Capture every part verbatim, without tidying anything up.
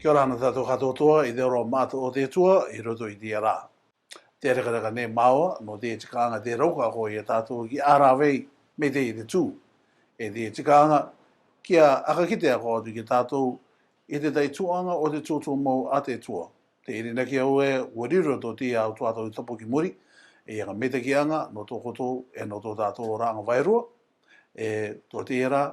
Kia ora na tātou kātoatoa i te ora mata o te Atua i roto i te ra. Te rekareka nei māua, nō te tikanga te rauka ko ia tātou ki aravei me te i te tū. E te tikanga kia aka kite ako atu ki tātou i te tai tuanga o te tūtū mau a te Atua. Te iri na ki au e, ua riro tō te au tuatau i tapu ki muri, e aka me te kianga, nō tō koto, e nō tō tātou ora anga vairua, e tō te ra,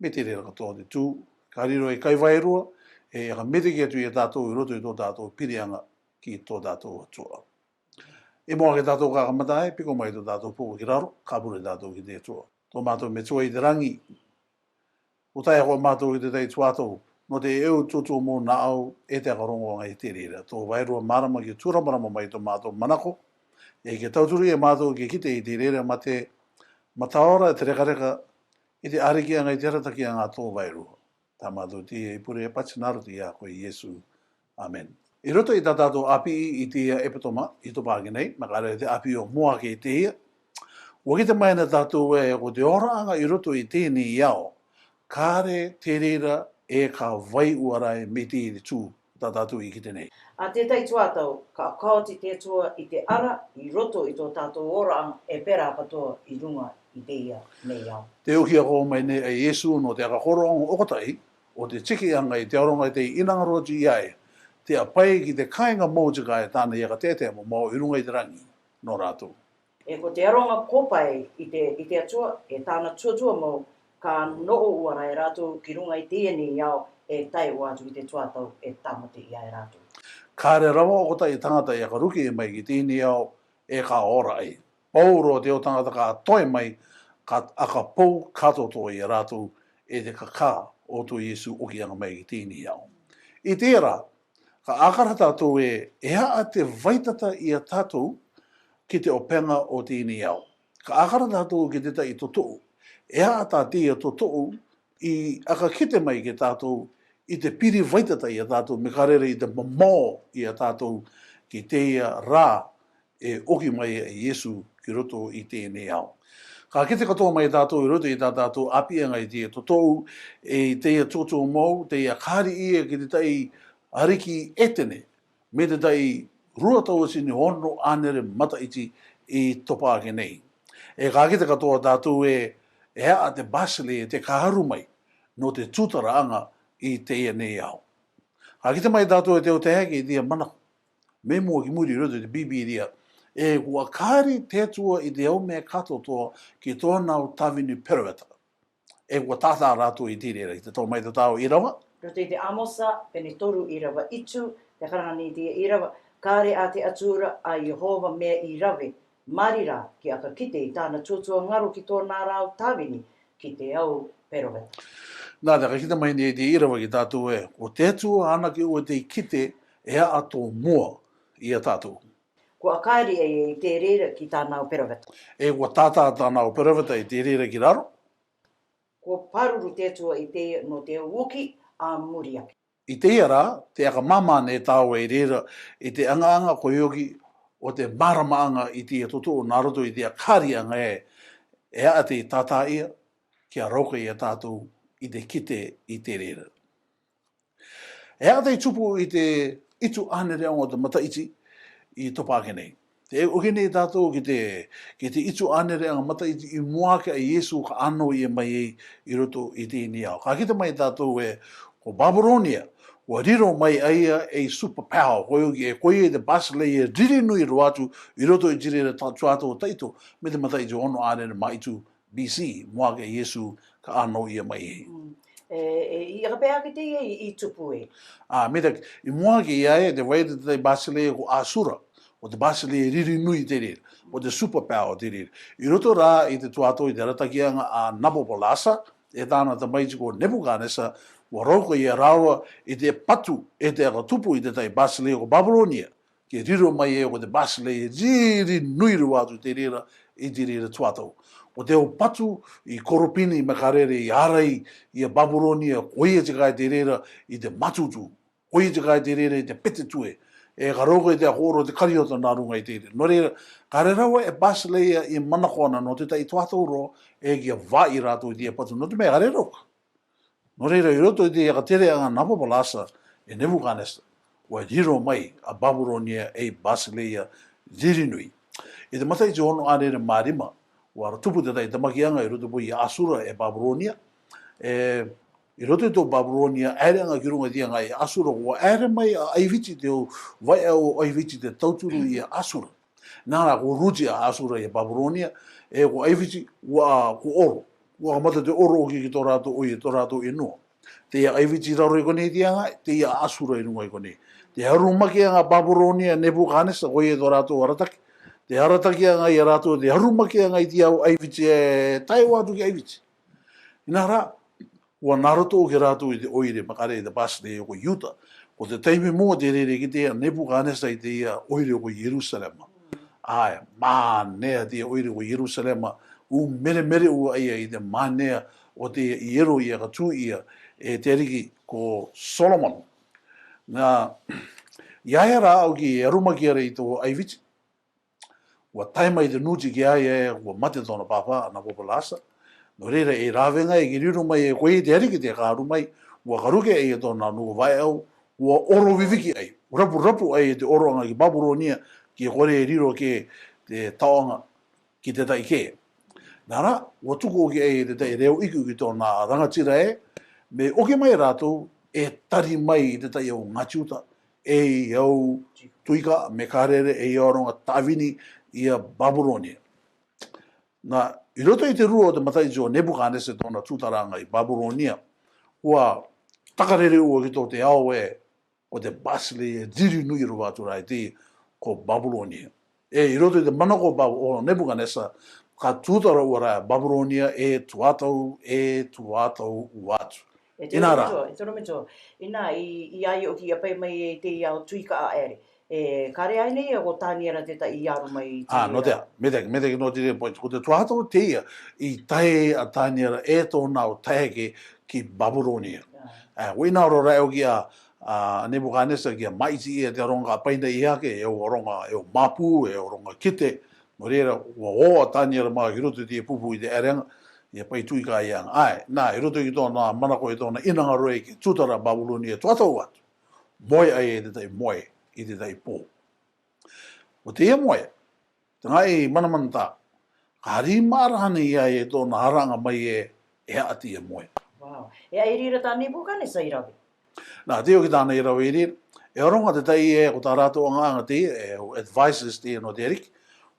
me te reira katoa te tū, ka riro e kai vairua, e aka me te ki atu i a tātou i roto i tō tātou pirianga ki tō tātou Atua. I mua ke tātou ka kamata ai, piko mai tō tātou pō ki raro, ka pure tātou ki te Atua. Tō mātou Metua i te rangi, o tai ako mātou ki te tai tuatau, nō te eu tūtū mau na au, e te aka rongo ngai te reira. Tō vairua marama ki tūramarama mai tō mātou manako, e ke tauturu i a mātou ke kite i te reira mate, mataora te rekareka, i te ariki angai te ratakianga tō vairua. Tā mātou te i pure e pati naro te i a koe Iesu. Amen. I roto i tā tātou api i te ia epitoma, i tō pāki nei, makare te api o mua ke te ia. Ua kite mai na tātou e ko te ora anga i roto i tēnei ao. Kare te reira e ka vai uarai me te i te tū, tā tātou i kite nei. A te tai tuatau, ka kaoti te Atua i te ara, i roto i tō tātou ora anga e pera katoa i runga i te ia nei ao. Te uki ako mai nei a Iesu nō te aka koro anga o kotai, o te tiki anga i te aronga i te inanga roa atu i ai, te apai ki te kāinga mau tika e tāna i aka tētē mau mau i runga i te rangi, nō rātou. E ko te aronga ko pai i te, i te Atua, e tāna tuatua mau, ka nō o uarai rātou ki runga i tēnei ao, e tai o atu ki te tuatau, e tāmate i ai rātou. Kare rawa o kotai tangata i aka ruke mai ki tēnei ao, e ka ora ai. Pau roa te o tangata ka toe mai, ka aka pau ka toto i a rātou, e te kaka o tō Iesu oki anga mai ki tēnei ao. I te ra, ka akara tātou e, e a te vaitata i a tātou ki te openga o tēnei ao. Ka akara tātou ki te tai totou, e a tā te ia totou, i aka kite mai ke tātou, i te piri vaitata i a tātou, me karere i te mamao i a tātou, ki te ia ra, e oki mai a Iesu ki roto i tēnei ao. Ka kite katoa mai tātou i roto i tā tātou api anga i te ia totou, e i te ia totou mau, te ia kari ia ki te tai ariki etene, me te tai rua tauatini ono anere mataiti i tō pāki nei. E ka kite katoa tātou e, e a te basile e te ka aru mai, nō te tūtara anga i te ia nei ao. Ka kite mai tātou e te o te heke i te ia manako. Me mua ki muri i roto i te Bibiria. E kua kari te Atua i te ao me katotoa ki tōna au tāvini peroveta. E kua tātā rātou i te reira, i te tō mai te tao i rava. Roto i te Amosa, pene toru i rava itu, te karanga nei te i rava, kare a te Atura a Iehova mea i rave, marira ki aka kite i tāna tuatua ngaro ki tōna rau tāvini, ki te au peroveta. Nā te aka kite mai nei te i rava ki tātou e, ko te Atua ana ki ua te kite e a tō mua i a tātou. Kua kari e i te reira ki tāna au peroveta. E kua tātā tāna au peroveta i te reira ki raro. Kua pāruru te Atua i te nō te uki a muri ake. I te ia rā, te aka māmā nei tāua i reira, i te anga anga ko ioki o te mārama anga i te ia totou nā roto i te ia kari anga e, e a te tātā ia, kia rauka i a tātou i te kite i te reira. E a te tupu i te itu anere anga o te mataiti i tō pāki nei. Te uki nei tātou ki te, ki te itu anere anga mataiti i mua ke a Iesu ka ano ia mai ei i roto i tēnei ao. Ka kite mai tātou e, ko Baburonia, ua riro mai a ia ei superpower, ko ioki e ko ia te basile e riri nui roa atu i roto i te reira tuatau taito, me te mataiti ono anere ma itu B C, mua ke Iesu ka ano ia mai ei. Mm. E, e, i aka pea ke te ia i, i tupu e. A, me te, i mua ke ia e, te vai te tai basile ko Asura, o te basile riri nui te reira, o te superpower te reira. I roto rā i te tuatau i te ratakianga a Nabopolasa, e tāna tamaiti ko Nepukanesa, ua rauka ia rāua i te patu, e te aka tupu i te tai basile ko Baburonia. Ke riro mai e ko te basile e riri nui roa atu te reira, i te reira tuatau. Ko te o patu i koropini me karere i arai i a Baburonia, ko ia te kai te reira i te matutu. Ko ia te kai te reira i te pete tue. E ka rauka i te ako oro te kariota nā runga i te reira. Nō reira, kare rawa e basile ia i manako ana nō te tai tuatau roa, e kia vā i rātou i te ia patu nō te mea kare rauka. Nō reira, i roto i te aka tere anga Nabopolasa, e Nepukanesa, ʻua riro mai a Babulonia ei basileia riri nui. ʻI te Mataio ono, versículo mā rima, ʻua tupu te tai tamakiaga ʻi roto vau ia Asura e Babulonia. E, ʻi roto i tō Babulonia, ʻaere ʻaga ki ruŋa i te ʻaga i Asura, ʻua ʻaere mai a ʻAiviti, te ʻū vaiʻau ʻo ʻAiviti te tauturu ia Asura. Nā rā, ko ruti a Asura ia Babulonia, e ko ʻAiviti, ʻua, ko ʻoro. ʻUa kamata te ʻoro ʻoki ki tō rātou ʻoire, tō rātou ʻenua. Teie ʻAiviti raro i konei i te ʻaga, teie Asura i ruŋa i konei. Te arumaki ʻaga Babulonia, Nepukanesa, ko ia tō rātou arataki. Te aratakiaga ia rātou, te arumaki ʻaga i te ao ʻAiviti, e tae atu ki ʻAiviti. Inā rā, ʻua nā roto ʻoki rātou i te ʻoire makare, i te basileia ko Iuta. Ko te taimi moa te rerekite a Nepukanesa i teie ʻoire ko Ierusalema. ʻAe, mānea teie ʻoire ko Ierusalema, ʻū meremere ʻua ʻai ia i te mānea o te ierero ia ka tū ia e te ariki ko Solomona. Nā, ʻi ai rā ʻoki e arumaki ra i tō ʻAiviti. ʻUa tae mai te nuti ki a ia, ʻua mate tōna pāpā, a Nabopolassar. Nō reira, e rāveʻa ʻae ke riro mai e koe te ariki te karu mai, ʻua karuke ʻae tōna nū vaiʻau, ʻua ʻoro viviki ʻae, rapurapu ʻae te ʻoro ʻaga ki Babulonia, ke kore e riro kē te taoga ki te tai kē. Nā rā, ʻua tuku ʻoki ʻae te tai reo iku ki tōna rangatira ē, me ʻoki mai rātou, e tari mai i te tai au ŋā Juta, ei au tuika, me ka rere, ei au aroga tāvini ia Babulonia. Nā, ʻi roto i te rua o te mataʻi o Nepukanesa tōna tūtaraga ʻi Babulonia, ʻua takarere ʻua ki tō te ao ē, ko te basileia riri nui rava atu ra i te, ko Babulonia. E, ʻi roto i te manako o Bab-, o Nepukanesa, ka tūtara ʻua ra Babulonia, e tuatau, e tuatau atu. E te Inā rā. Rometo, e te rometo. Inā, ʻi, ʻi ai ʻoki ʻia pai mai e te ao tuika ʻaere. E, ka rere ai nei ia ko Taniera te tai ʻia aro mai i te Ā, nō te ā, me te, me te, nō te reira, ko te tuatau teie, ʻi tae a Taniera e tōna ʻo tae ake ki Babulonia. Ā. Ā, ʻua ʻinaro rā ʻoki a, a Nepukanesa kia maʻiti ia te aroga ka paina ia ke, e au aroga, e au māpū, e au aroga kite. Nō reira, ʻua ō a Taniera mā ki roto i te pupu i te ʻaere ʻaga, ʻia pai tuika ia ʻae. Nā, ʻi roto i tōna manako, ʻi tōna ʻinanga roe ke tūtara Babulonia, tuatau atu. Moe ʻae e te tai moe, i te tai pō. ʻO teie moe, te ŋaʻi manamana tā, ka rima rā nei ia e tōna haraga mai e, e aʻa teie moe. Wow. E ʻae rira tā Nepukanesa i rave. Nā, te ʻoki tāna i rave i reira, e aroga te tai e, ko tā rātou ʻaga ʻaga teie, e, advisors teie nō te ariki,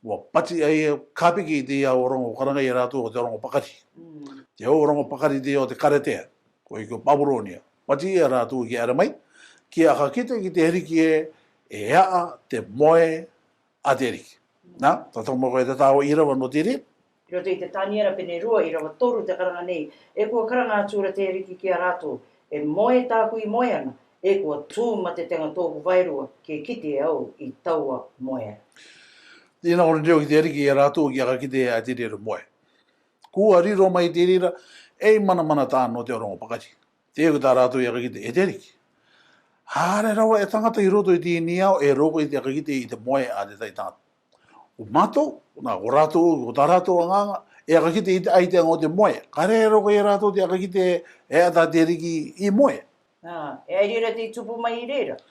ʻua pati ʻae, kāpiki i te au aroga ʻo karanga ia rātou ko te aroga pakari. Mm. Te au aroga pakari teie o te Karetea, ko ia ko Babulonia. Pati ia rātou ki ʻaere mai, kia ʻakakite ki te ariki e, e aʻa te moe a te ariki. Nā, tatau mo koe te tau ʻirava nō te reira. ʻI roto i te Taniera pene rua ʻirava toru te karanga nei, e kua karanga atu ra te ariki kia rātou, e moe tāku i moe ana, e kua tū mā te tenga tōku vaerua, ke kite au i taua moe ana. Tēnā kona te ʻoki te ariki ia rātou kia ʻakakite a te reira moe. Kua riro mai te reira, ei manamana tā nō te aroga pakari. Te ʻoki tā rātou ʻia ʻakakite, e te ariki. Haere rava e tangata ʻi roto i teie ao, e roko i te ʻakakite i te moe a te tai tangata. Ko mātou, nā, ko rātou, ko tā rātou ʻaga ʻaga, e ʻakakite i te ʻaiteaga o te moe. Ka rere roko ia rātou te ʻakakite e aʻa tā te ariki i moe. Ā, e ʻae rira te tupu mai i reira.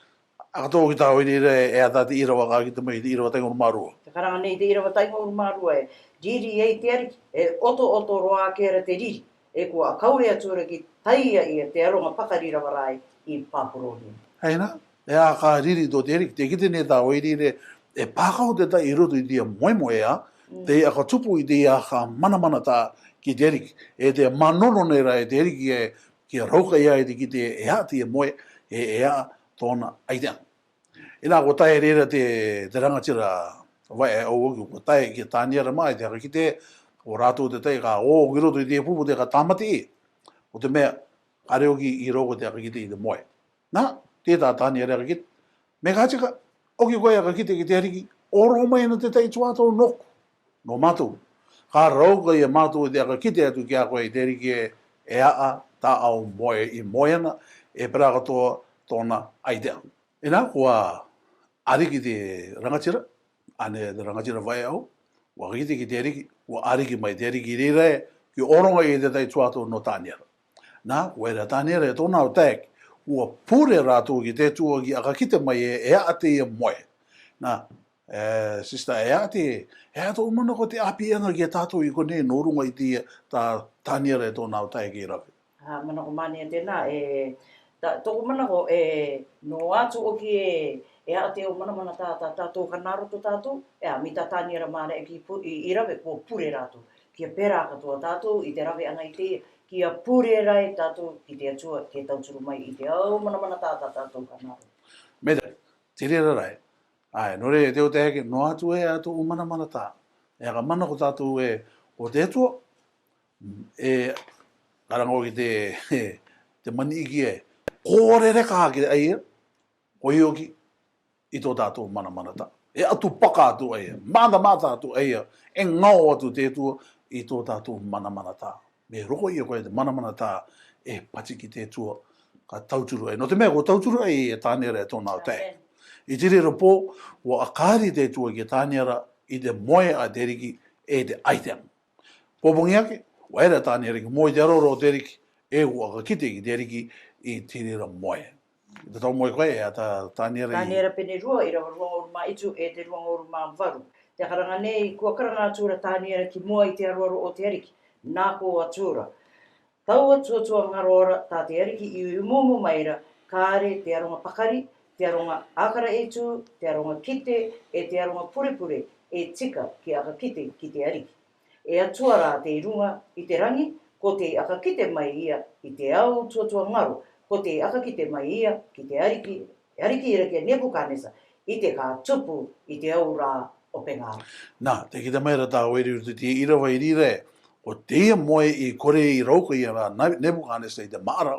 ʻA ka tō ʻoki tā ʻoe i reira e aʻa tā te ʻirava ka ʻakakite mai te ʻirava taeŋa rumarū ē. Te karanga nei te ʻirava taeŋa rumarū ē. Riri ei te ariki, e ʻotoʻoto roa ake ra te riri. E kua ʻakau atu ra ki taia ia te aroga pakari rava ra i Babulonia. Hei nā, e aʻa ka riri tō te ariki, te kite nei tā ʻoe i reira, e pākahu te tai ʻi roto i teie moemoe ā, mm, te ʻakatupu i teie ā ka manamana tā ki te ariki. E te manono nei ra e te ariki e, kia rauka ia e te kite e aʻa teie moe, e, e aʻa tōna ʻaiteaga. Inā kua tae reira te, te rangatira vaiʻau ʻoki, kua tae kia Taniera mā e te ʻakakite, ko rātou te tai ka ō ki roto i te pupu te ka tāmate ia. Ko te meʻa, ka rere ʻoki i roko te ʻakakite i te moe. Nā, tē tā Taniera ʻakakite. Me ka tika, ʻoki koe ʻakakite ki te ariki, ʻoro mai ana te tai tuatau nōku. Nō mātou. Ka rauka ia mātou te ʻakakite atu kia koe i te ariki e, e aʻa, tā ʻau moe i moe ana, e pera katoa tōna ʻaiteaga. Inā kua ʻariki te rangatira, ʻae te rangatira vaiʻau, ʻua ʻakakite ki te ariki, ʻua ʻariki mai te ariki i reira ē, ki ʻoronga i te tai tuatau nō Taniera. Nā, ʻua era Taniera e tōna ʻo tae ake, ʻUa pure rātou ki te Atua ki ʻakakite mai ē, e aʻa te ia moe. Nā, e, sister, e aʻa te, e aʻa tōʻu manako te ʻāpī ʻanga ki a tātou i konei nō ruŋa i te ia tā Taniera e tōna au tae ki rave. Ā, manako māʻohi tenā, e, tā, tōʻu manako, e, noa atu ʻoki e, e aʻa te au manamanatā tā tātou ka nā roto tātou, e, ā, mai tā Taniera mā rē ki pu-, i, i rave, ʻua pure rātou. Kia pērā katoa tātou i te rave ʻanga i te ia, kia pure rā e tātou ki te Atua, ke tauturu mai i te au manamanatā tā tātou ka nā roto. Mai te, te reira rā e. ʻAe, nō reira te au tae ake, noa atu e aʻa tōʻu manamanatā. E, ka manako tātou ē, ko te Atua, e, ka raŋo ki te, te maniʻi ki e. Kōrereka ake a ia, koeʻuhi ʻoki i tō tātou manamanatā. E ʻatu paka atu a ia, mātamata atu a ia, e ŋao atu te Atua i tō tātou manamanatā. Mei rokoʻi ia ko e te manamanatā e pati ki te Atua, ka tauturu ai. Nō te meʻa ʻua tauturu ai e Taniera e tōna au tae. ʻĒmeni. I te reira pō, ʻua ʻakari te Atua ki a Taniera i te moe a te Ariki e te ʻaiteaŋa. Pōpoŋi ake, ʻua ʻere a Taniera ki mua i te aroaro o te Ariki, e ʻua ʻakakite ki te Ariki i te reira moe. Te tau moe ko e, e aʻa tā Taniera i Taniera pene rua, irava ruaŋa ʻahuru mā itu e te ruaŋa ʻahuru mā varu. Te karanga nei, kua karanga atura Taniera ki mua i te aroaro o te Ariki, nā ko atura: Taua tuatua ŋaro ra tā te Ariki i umuumu mai ra, ka are te aroga pakari, te aroga ʻākara ʻeitu, te aroga kite, e te aroga purepure, e tika ke ʻakakite ki te Ariki. E Atua rā tei ruŋa i te raŋi, ko tei ʻakakite mai ia i te au tuatua ŋaro, ko tei ʻakakite mai ia ki te Ariki, Ariki ira ki a Nepukanesa, i te ka tupu i te au rā ʻopeŋa. Nā, te kite mai ra tā Ueri Rutu te irava i reira, ko te ia moe i kore i rauka ia ra Nepukanesa i te maʻara,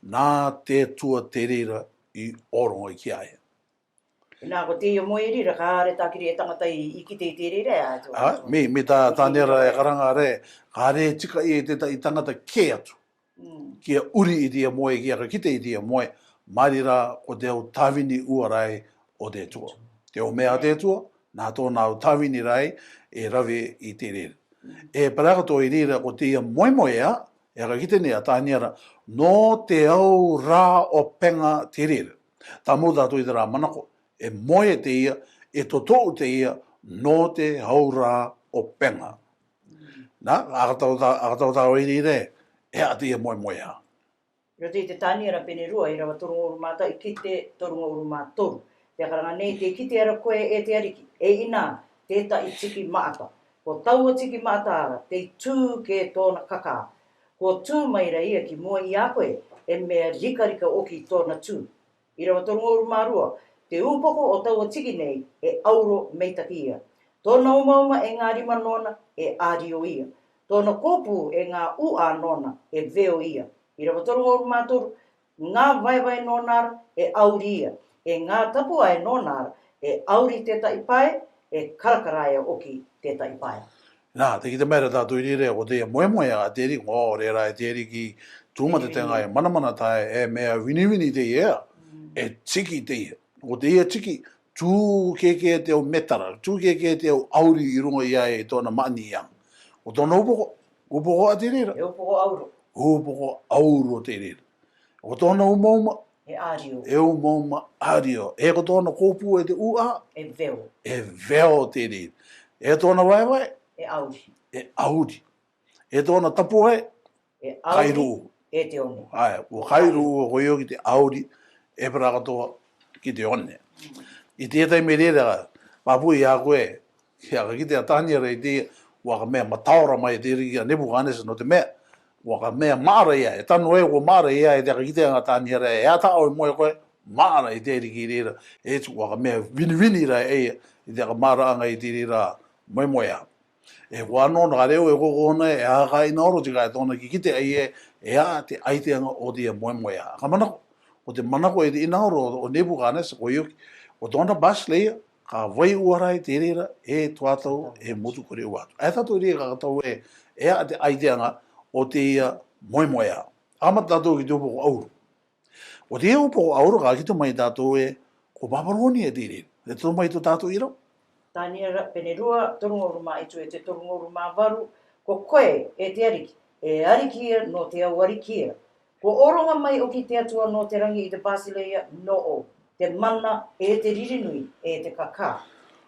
nā te Atua te reira i ʻōroŋa ki a ia. Nā, ko te ia moe i reira, ka are tākiri e taŋata i, i kite i te reira, ā, mei, mei tā Taniera e karanga rē, ka are tika ia i te taʻi taŋata kē atu. Mm. Kia ʻuri i te ia moe, kia ʻakakite i te ia moe, maari rā ko te au tāvini ua rā e o te Atua. Te au meʻa a te Atua, nā tōna au tāvini rā e, e rave i te reira. Mm. E paraka tō i reira, ko te ia moemoeā, e ʻakakite nei a Taniera, nō te au rā ʻopeŋa te reira. Tāmau tātou i te rā manako, e moe te ia, e totoʻu te ia, nō te au rā ʻopeŋa. Nā, ʻakatau tā, ʻakatau tā Ueri rē, e aʻa te ia moemoeā. Roto i te Taniera pene rua, irava toru ŋaʻuru mā taʻu ki te toru ŋaʻuru mā toru. Te karanga nei, tei kite ra koe e te Ariki, e inā, te taʻi tiki maʻata. Ko taua tiki maʻata ra, tei tū kē tōna kakā. Kua tū mai ra ia ki mua i a koe, e meʻa rikarika ʻoki tōna tū. Irava toru ŋaʻuru mā rua, te upoko o taua tiki nei, e ʻauro meitaki ia. Tōna umauma e ŋā rima nōna, e ʻārio ia. Tōna kōpū e ŋā uʻa nōna, e veo ia. Irava toru ŋaʻuru mā toru, ŋā vaevae nōna ra, e ʻauri ia. E ŋā tapuae nōna ra, e ʻauri te taʻi pae, e karakaraea ʻoki te taʻi pae. Nā, te kite mai ra tātou i reira, ko te ia moemoeā a te Ariki, ʻo rē rā e te Ariki, tūmata te ŋā e manamanatā e, e meʻa vinivini te ia, e tiki te ia. Ko te ia tiki, tū kē kē te au metara, tū kē kē te au ʻauri i ruŋa i a ia i tōna maʻaniaŋa. Ko tōna upoko, upoko a te reira. E upoko ʻauro. Upoko ʻauro te reira. Ko tōna umauma, e ʻārio. E umauma ʻārio. E ko tōna kōpū e te uʻa, e veo. E veo te reira. E tōna vaevae, e ʻauri. E ʻauri. E tōna tapuae, e ʻauri, kairuʻu. E te one. ʻAe, ʻua kairuʻu, ʻua koeʻuhi ki te ʻauri, e paraka tō ki te one. Mm. I te taime reira, pāpū i a koe, kia ʻakakite a Taniera i te, ʻua ka meʻa mataora mai te Ariki a Nepukanesa nō te meʻa, ʻua ka meʻa maʻara ia, e tano e ʻua maʻara ia, e te ʻakakiteaŋa a Taniera, e ata ʻo e moe koe, maʻara i te Ariki reira, e ʻua ka meʻa vinivini ra e ia, i te ka maʻaraʻaga i te reira, moemoeā. E koa nō na ka reo e ko kona e aka ʻinaoro tika e tōna kikite ai e, e aʻa te ʻaiteaŋa o te ia moemoeā. Ka manako, ko te manako e te ʻinaoro o Nepukanesa koeʻuhi, ko tōna basileia, ka vai ua ra i te reira, e tuatau, e motu kore ua atu. E tātou reira ka tau e, e aʻa te ʻaiteaŋa o te ia moemoeā. Amata tātou ki te upoko ʻauro. Ko te ia upoko ʻauro ka kite mai tātou e, ko Babilonia te reira. Te tō mai tō tātou ira. Taniera pene rua, toru ŋaʻuru mā itu e te toru ŋaʻuru mā varu, ko koe, e te Ariki, e Ariki ia, nō te au Ariki ia. Kua ʻoronga mai ʻo ki te Atua nō te rangi i te Basileia nō ʻō, te mana, e te riri nui, e te kakā.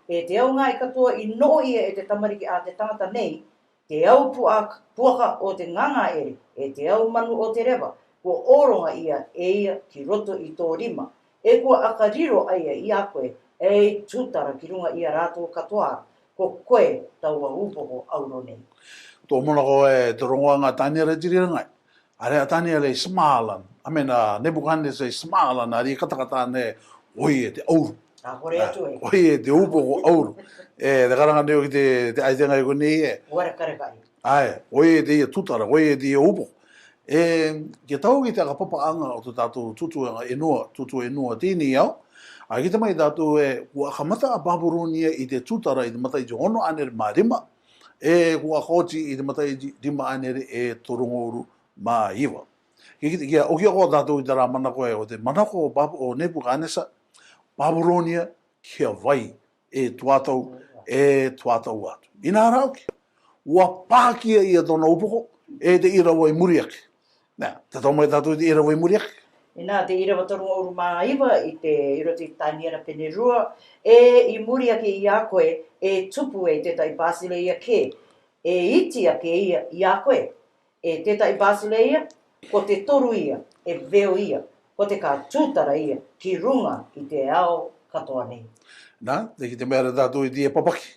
E te ao ngāue katoa i noʻo ia e te tamariki a te tangata nei, te ao puaka, puaka o te ngangāʻere, e te ao manu o te reva, kua ʻoronga ia e ia ki roto i tō rima, e kua ʻaka riro a ia i a koe, e tūtara ki ruŋa i a rātou katoa, ko koe taua upoko ʻauro nei. Tō mona ko e te rongoaŋa a Taniera Tirirangai. Are a Taniera i smile an, a mena Nebukanesa i smile an, are i katakata ane, ʻoia te ʻauro. A, kore atu e. ʻOia te upoko ʻauro. E, te karanga nei ʻo ki te, te ʻaita ngai ko nei e. Ora kare kai. Ae, ʻoia te ia tūtara, ʻoia te ia upoko. E, ke tau ki te ʻakapapaʻaŋa o te tātou Tutu e Nua, Tutu e Nua teie nei ao. A, ke tau mai tātou e, kua ʻakamata a Babulonia i te tūtara i te mataʻi te ono ʻanere mā rima. E, kua ʻakaoti i te mataʻi te rima ʻanere e toru ŋaoru mā iva. Ke, ke, ke, ʻohake ʻo tātou i te rā manako e, ʻo te manako ʻo Bab-, ʻo Nebukanesa, Babulonia, kia vai, e tuatau, e tuatau atu. Inā rā ʻoki, ʻua pākia ia tōna upoko, e te ʻīrava i muri ake. Nā, te tau mai tātou i te ʻīrava i muri ake. Inā te ʻīrava toru ŋaoru mā iva i te, i roto i Taniera pene rua, e i muri ake i a koe, e tupu e te taʻi Basileia kē, e iti ake ia i a koe, e te taʻi Basileia, ko te toru ia, e veo ia, ko te ka tūtara ia, ki ruŋa i te ao katoa nei. Nā, te ki te mea ra tātou i te papaki.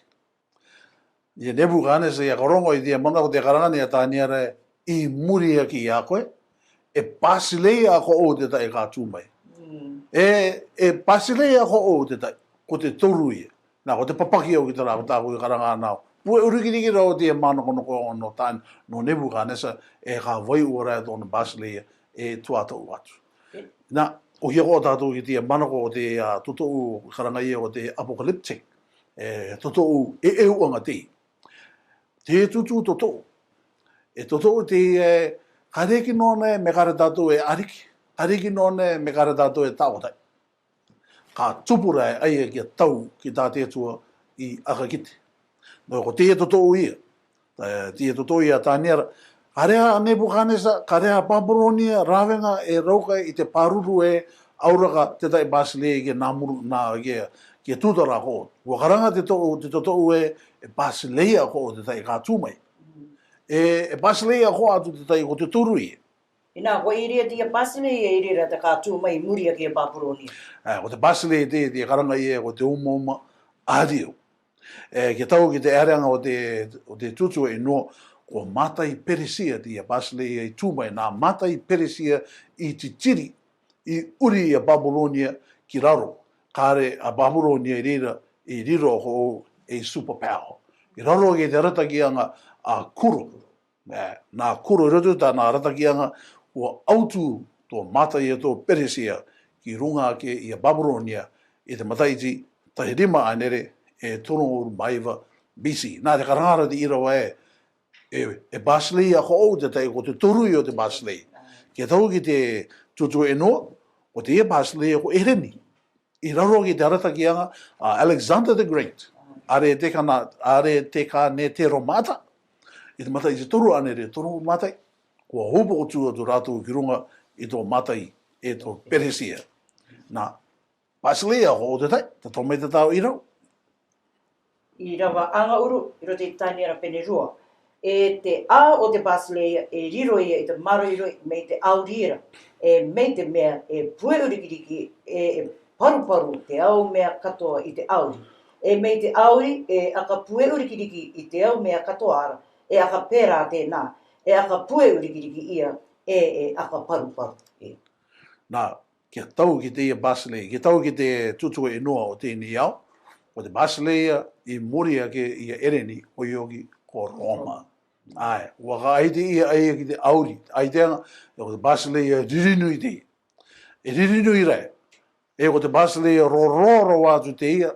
Ia Nebukanesa ia ka rongo i te mana ko te karanga nei a Taniera i muri ake i a koe, e Basileia ko ʻō te taʻi ka tū mai. Mm. E, e Basileia ko ʻō te taʻi, ko te toru ia. Nā, ko te papaki ʻo ki te rā, ko tāku i karanga nau. Pue ʻurikiriki rau te manakonako nō Tan-, nō Nebukanesa, e ka vai ua rā tōna Basileia, e tuatau atu. Nā, ʻohake ʻo tātou ki te manako ʻo te, a, totoʻu karanga ia ʻo te apocalyptic. E, totoʻu e, e uaŋa te. Te tutu totoʻu. E totoʻu te, e, ka reki nō ne, me kare tātou e ariki. Ka reki nō ne, me kare tātou e tautai. Ka tupu rā e, a ia kia tau ki tā te Atua i ʻakakite. Nō ko te ia totoʻu ia. Te, te ia totoʻu ia a Taniera. Ka reha a Nebukanesa, ka reha a Babulonia, rāveaŋa e rauka i te pāruru e, ʻauraka te taʻi Basileia kia nā muru, nā kia, kia tūtara ko ʻō. Kua karanga te toʻu, te totoʻu e, e Basileia ko ʻō te taʻi ka tū mai. E, e Basileia ko ʻō atu te taʻi ko te toru ia. Inā, ko ʻiria te ia Basileia, ʻiria te ka tū mai i muri ake i a Babulonia. Ā, ko te Basileia te, te karanga ia ko te umauma ʻārio. E, ke tau ki te ʻēreaŋa ʻo te, ʻo te Tutu e Nua, ko Mātai Peresia te ia Basileia i tū mai, nā Mātai Peresia i titiri, i ʻuri i a Babulonia ki raro, kare a Babulonia i reira, i riro ko e superpower. I raro ki te aratakiaŋa a Kuro. Nā, nā Kuro i roto tā nā aratakiaŋa, kua autu tō Mātai e tō Peresia, ki ruŋa ake i a Babulonia, i te mataiti, tahi rima ʻanere, e toru ŋaoru mā iva B C. Nā te karanga ra te ʻīrava e, e, e Basileia ko ʻō te taʻi ko te toru ia ʻo te Basileia. Ke tau ki te Tutu e Nua, ko te ia Basileia ko ʻEreni. I raro ki te aratakiaŋa a Alexander the Great. Are te ka nā, are te ka ne te ro mata. I te mataiti toru ʻanere, toru mataiti. Kua upoko tū atu rātou ki ruŋa i tō Mātai, e tō Peresia. Nā, Basileia ko ʻō te taʻi, ta tō mai te tau i rau. ʻĪrava aŋa ʻuru, i roto i Taniera pene rua. E te ao ʻo te Basileia, e riro ia i te māroiroi, mei te ʻauri ra. E mei te mea, e pue ʻurikiriki, e, e paruparu te ao mea katoa i te ʻauri. E mei te ʻauri, e ʻaka pue ʻurikiriki i te ao mea katoa ra. E ʻaka pērā tēnā, e ʻaka pue ʻurikiriki ia, e, e ʻaka paruparu. E. Nā, ke tau ki te ia Basileia, ke tau ki te Tutu e Nua ʻo teie nei ao, ko te Basileia i muri ake i a ʻEreni, ko ʻIoki ko Roma. Āe, ʻua ka ʻaite ia a ia ki te ʻauri, ʻaiteaŋa, ko te Basileia riri nui te ia. E riri nui rā, e ko te Basileia rororo atu te ia,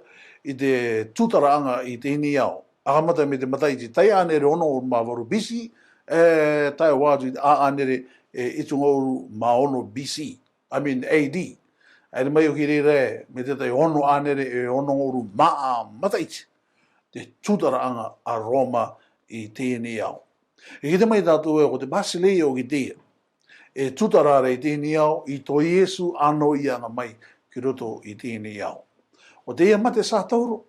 i te tūtaraʻaŋa i teie nei ao. ʻAkamata mei te mataiti tae ʻanere ono ŋaoru mā varu B C, e, tae atu i te ʻā ʻanere, e, itu ŋaoru mā ono B C. I mean, A D. ʻAere mai ʻoku ʻi reira, mei te tae ono ʻanere, e ono ŋaoru mā ʻā mataiti. Te tūtaraʻaŋa a Roma i teie nei ao. E kite mai tātou e, ko te Basileia ʻoku ʻi te ia. e tuta rara i tēnei ao, i tō Iesu ānoaʻiaga mai ki roto i tēnei ao. ʻO te ia mate satauro,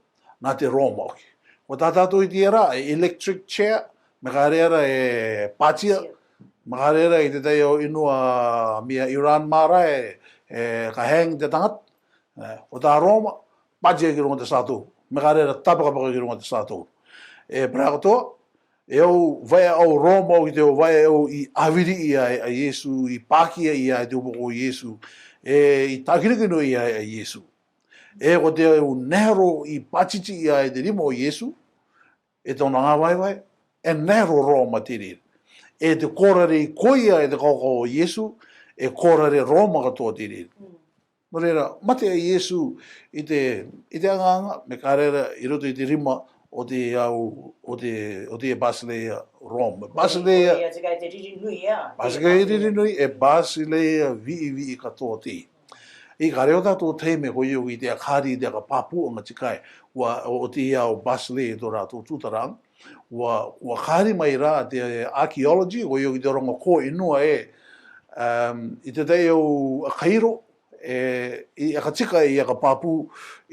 nā te Roma ʻoki. Ko tā tātou i te ia rā, e electric chair, mea ka rera e pātia, mea ka rera i te tai o inu a mea Iran mā rā e, e ka hang te tangata. E, ko tā Roma, pātia ki runga te satauro. Mea ka rera tapakapaka ki runga te satauro. E, parau katoa, e au vaʻe au Roma ʻoki te au vaʻe au i aviri ia e, a Iesu, i pākia ia e te upoko o Iesu, e, i tākirikino ia e, a Iesu. E, ko te au nero i pātiti ia e te rima o Iesu, e tōna ngāvaevae, e nero Roma te reira. E te kōrare i koia e te kaokao o Iesu, e kōrare Roma katoa te reira. Nō reira, mate a Iesu i te, i te agaga, mea ka rera i roto i te rima o te au, o te, o te Basileia Roma. Basileia, Ia te kai te riri nui ia. Basileia riri nui, e Basileia viʻiviʻi katoa te. I ka reo tātou taime ko io i te akari, i te aka pāpū anga tikai, ua, o, o te ia o Basileia tō rātou tūtara. Ua, ua kari mai rā te archaeology, ko io i te rongo ko inua e, um, i te tai au a Kairo, e, i aka tika, i aka pāpū,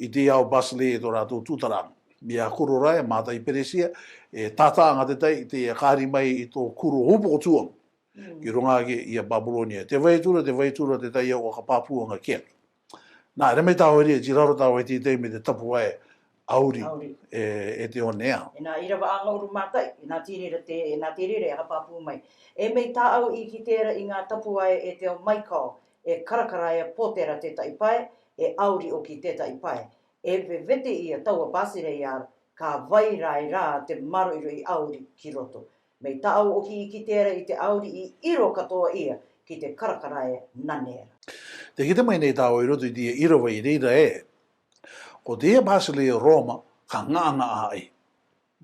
i te ia o Basileia tō rātou tūtara. Mea kuro rā, e mātai Peresia, e tātāʻaga te tai, te ia kari mai i tō kuro upoko tū anga. Ki runga ake ia Babulonia. Te vai tura, te vai tura, te tai au aka pāpū anga kē. Nā, re mai tāua ria, tī raro tāua i te taime te tapuae ʻauri, ʻauri. E, e te one ā. E nā, ʻīrava ʻaonga ʻuru mā tai, e nā te reira te, e nā te reira e aka pāpū mai. E mei tā ʻau i kite ra i ngā tapuae e te ao Michael, e karakaraea Potera te taipae, e ʻauri ʻoki te taipae. E vevete ia taua Basileia, ka vai rā e rā te maroʻiroʻi ʻauri ki roto. Mei tā ʻau ʻoki i kite ra i te ʻauri i ʻiro katoa ia ki te karakaraea nane ra. Te kite mai nei tāua i roto i te ʻīrava i reira e, ko te ia Basileia Roma ka gaʻagaʻa ai.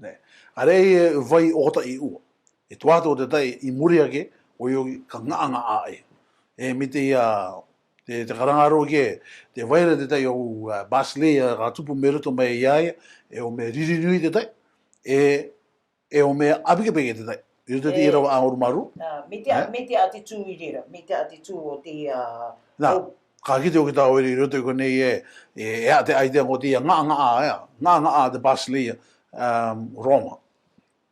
Nē. Are e vai ʻotaʻi ua. E tuato te tai i muri ake, ko io ka gaʻagaʻa ai. E mei te ia, te, te karanga ro ke, te vai ra te tai o, a, Basileia ka tupu mei roto mai ia ia, e au mea riri nui te tai, e, e au mea ʻāpikepike te tai. I roto i te ʻīrava ʻaonga ʻuru mā ru. Ā, mei te, mei te ʻati tū i reira, mei te ʻati tū o te, ā, nā, ka kite ʻoki tāua i roto i konei e, e, e ʻa te ʻaite ango te ia gaʻagaʻa, e, gaʻagaʻa te Basileia, um, Roma.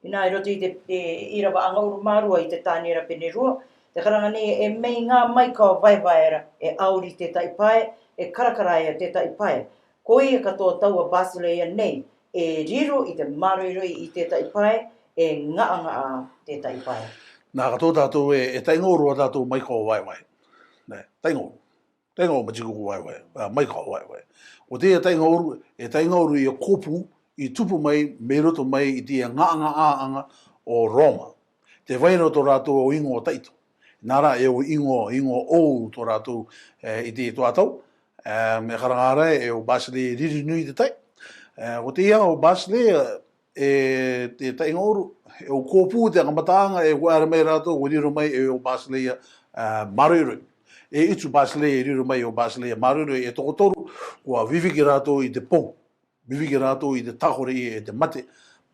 Inā i roto i te, e, ʻīrava ʻaonga ʻuru mā rua i te tāne ra pene rua, te karanga nei e mei ngā Michael vaevae ra, e ʻauri te taipae, e karakaraea te taipae. Ko ia katoa taua Basileia nei, e riro i te maroʻiroʻi i te taipae, e gaʻagaʻa te taipae. Nā, katoa tātou e, e taʻinga ʻuru a tātou Michael vaevae. Nē, taʻinga ʻuru. Taʻinga ʻuru ma tikuku vaevae, a, Michael vaevae. Ko te ia taʻinga ʻuru, e taʻinga ʻuru ia kōpū, i tupu mai, mei roto mai, i te ia gaʻagaʻaʻaga o Roma. Te vai ra tō rātou au ingoa taʻito. Nā rā e au ingoa, ingoa ʻou tō rātou, e, i te tuatau, e, mea karanga ra e au Basileia riri nui te tai. E, ko te ia au Basileia, e, te taʻinga ʻuru, e au kōpū te aka mataʻaga, e kua ʻaere mai rātou, kua riro mai, e au Basileia, e, maroʻiroʻi. E ʻitu Basileia, e riro mai, e au Basileia maroʻiroʻi, e tokotoru, kua viviki rātou i te pou. Viviki rātou i te tākore ia e te mate,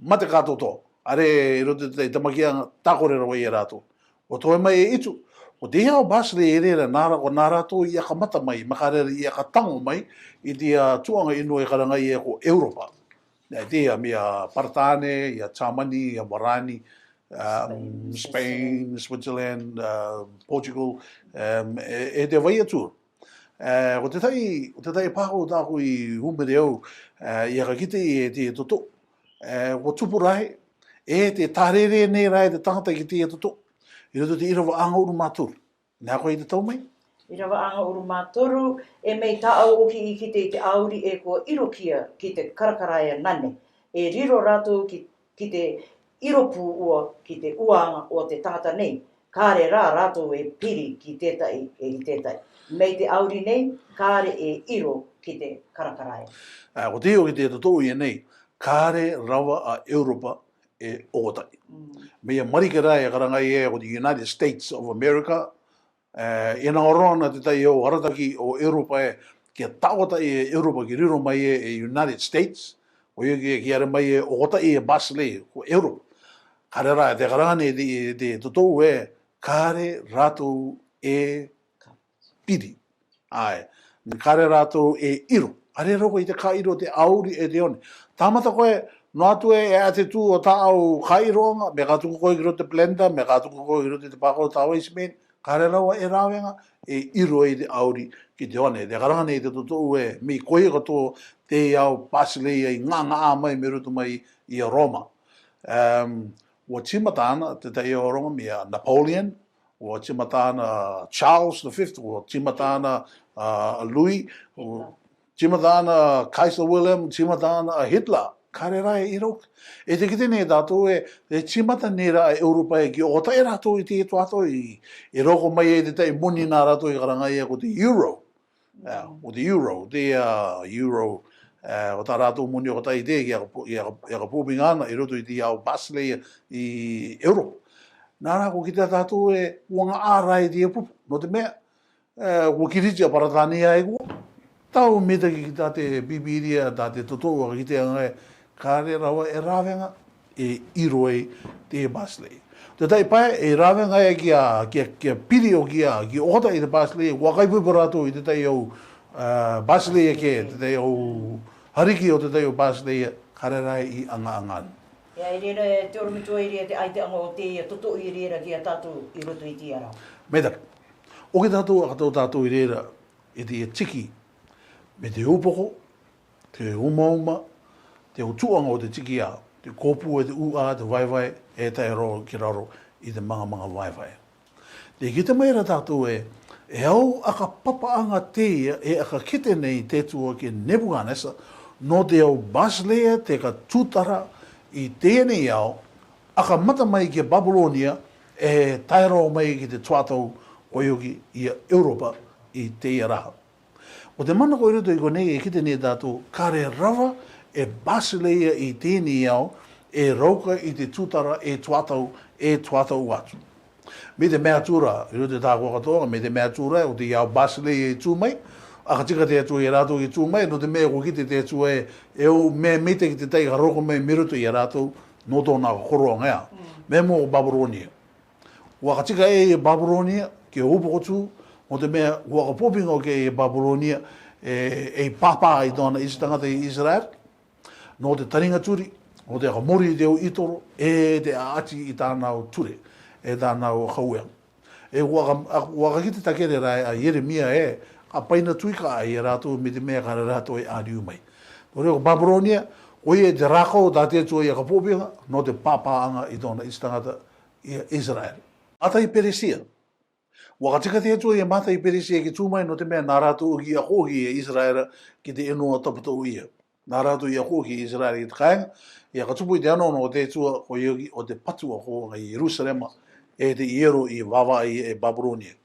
mate kātoatoa. ʻAre i roto i te tamakiʻaga tākore rava ia rātou. Kua toe mai e ʻitu, ko te ia au Basileia e rere nā rā, ko nā rātou i aka mata mai, mea ka rere i aka tango mai, i te ia tuʻaga inu e karanga ia ko Europa. Nē, te ia mea Paratane, ia Tamani, ia Marani, um, Spain, Spain, Switzerland, uh, Portugal, um, e, e te vai atu. E, ko te tai, ko te tai pāko tāku i ʻumere au, e, i aka kite i e te totoʻu. E, ko tupu rahi, e te tārere nei rā e te tangata ki te ia totoʻu. I roto te ʻīrava ʻaonga ʻuru mā toru. Nā koe i te tau mai? ʻĪrava ʻaonga ʻuru mā toru, e mei tā ʻau ʻoki i kite i te ʻauri e kua ʻirokia ki te karakaraea nane. E riro rātou ki, ki te ʻiro pūʻua ki te uaʻaga o te tangata nei. Kāre rā rātou e piri ki tētahi e ki tētahi. Mei te ʻauri nei, kāre e ʻiro ki te karakaraea. Ā, ko te ʻio ki te totoʻu ia nei, kāre rava a Europa e ʻokotaʻi. Mm. Mei a Marika rā e karanga ia ko te United States of America, e, ʻinanga roa nā te tai o arataki o Europa e, kia taʻotaʻi e Europa ki riro mai e, e United States, ko ia ki, kia ʻaere mai e ʻokotaʻi e Basileia, ko Europa. Kāre rā, te karanga nei te, te totoʻu e, kāre rātou e piri. ʻAe, ka hare rātou e ʻiro. Hare rō koe i te ka ʻiro te ʻauri e te one. Tāmata koe, noa atu ē, e ʻate tū o tāʻau ka ʻiroʻanga, mea ka tuku koe ki roto te blender, mea ka tuku koe ki roto te pākoro tāvai simeni, ka hare raua e rāveaga e ʻiro i te ʻauri ki te one. Te karanga nei te totoʻu ē, mei koe katoa te ao Basileia i ngāngāā mai mei roto mai ia Roma. Um, ʻUa tīmata ana te tahi o Roma mei a Napoleon, ʻua tīmata ana Charles the fifth, ʻua tīmata ana, uh, Louis, ʻua tīmata ana Kaiser Wilhelm, tīmata ana Hitler. Ka hare rā e ʻiro. E te kite nei tātou ē, e tīmata nei rā e Europa ē, ki ʻotaʻi rātou i te tuato i, e roko mai e te tahi moni nā rātou i karanga ia ko te euro. ʻIa, ʻo te euro, te, uh, euro, uh, ʻo tā rātou moni ʻotaʻi te, ia ka pu-, ia ka, ia ka pūpinga ana i roto i te ao Basileia i Europe. Nā rā ko kita tātou ē, ʻua ngāā rā i te pupu. Nō te mea, uh, ʻua Kiriti a Paratānia e kua. Tau mitaki ki tā te Bībīria, tā te totoʻu ʻa ka kitea ē, ka hare raua e rāveaga e ʻiro ai te Basileia. Te tahi pae, e rāveaga ē ki a, ki a, ki a piri ʻo ki a, ki ʻotaʻi te Basileia, ʻua kaipuipu rātou i te tahi au, uh, Basileia kē, te tahi au hariki ʻo te tahi au Basileia, ka hare rā i aŋa-aŋa. ʻIa, i reira e te orometua i reira te ʻaitaʻanga o te ia totoʻu i reira ki a tātou i roto i te ia rā. Mitaki. ʻOki tātou, ʻa katoa tātou i reira, i te ia tiki, mei te upoko, te umauma, te utuʻaga o te tiki ā, te kōpū e te uʻa, te vaivai, e tae rō ki raro i te maŋamaŋa vaivai. Te kite mai ra tātou ē, e au ʻa ka papaaga teie, e ʻa ka kite nei te tua ki a Nepukanesa, nō te au Basileia te ka tūtara i teie nei ao, ʻa ka mata mai ki a Babulonia, e tae rō mai ki te tuatau ʻoioki ia Europa i teie rā. ʻO te manako i roto i konei e kite nei tātou, ka hare raua e Basileia i teie nei ao, e rauka i te tūtara e tuatau, e tuatau atu. Mei te mea tū ra, i roto i tā kua katoa, mei te mea tū ra, ʻo te ao Basileia i tū mai, ʻa ka tika te Atua ia rātou i tū mai, nō te mea ʻua kite te Atua ē, e au mea mitaki te tahi ka roko mai mei roto ia rātou, nō tōna koroaga ē. Mea moua ko Babulonia. ʻUa ka tika ē ia Babulonia, ki a upoko tū, ʻo te mea, ʻua ka pōpinga ʻo kē ia Babulonia, e, e pāpā i tōna iti taŋata i Isiraeli, nō te tariŋa turi, nō te ka mori i te au itoro, e te ʻaʻati i tāna au ture, e tāna au kaueaga. E ʻua ka, a, ʻua ka kite takere ra ē a Ieremia ē, ka paina tui ka ai ia rātou mei te mea ka hare rātou e ʻāriu mai. Nō reira ko Babulonia, ko ia e te rākau tā te Atua ia ka pōpinga, nō te pāpāaga i tōna iti taŋata, ia Isiraeli. Mata i Peresia. ʻUa ka tika te Atua ia Mata i Peresia ki tū mai nō te mea nā rātou ʻoki ʻakoʻoki ia Isiraeli ki te ʻenua tapatoʻu ia. Nā rātou i ʻakoʻoki ia Isiraeli ki te kāiŋa, ia ka tupu i te anono o te Atua ko ʻoioki ʻo te patu ʻa ko ʻa Ierusalema, e te iero i vavaʻai e Babulonia.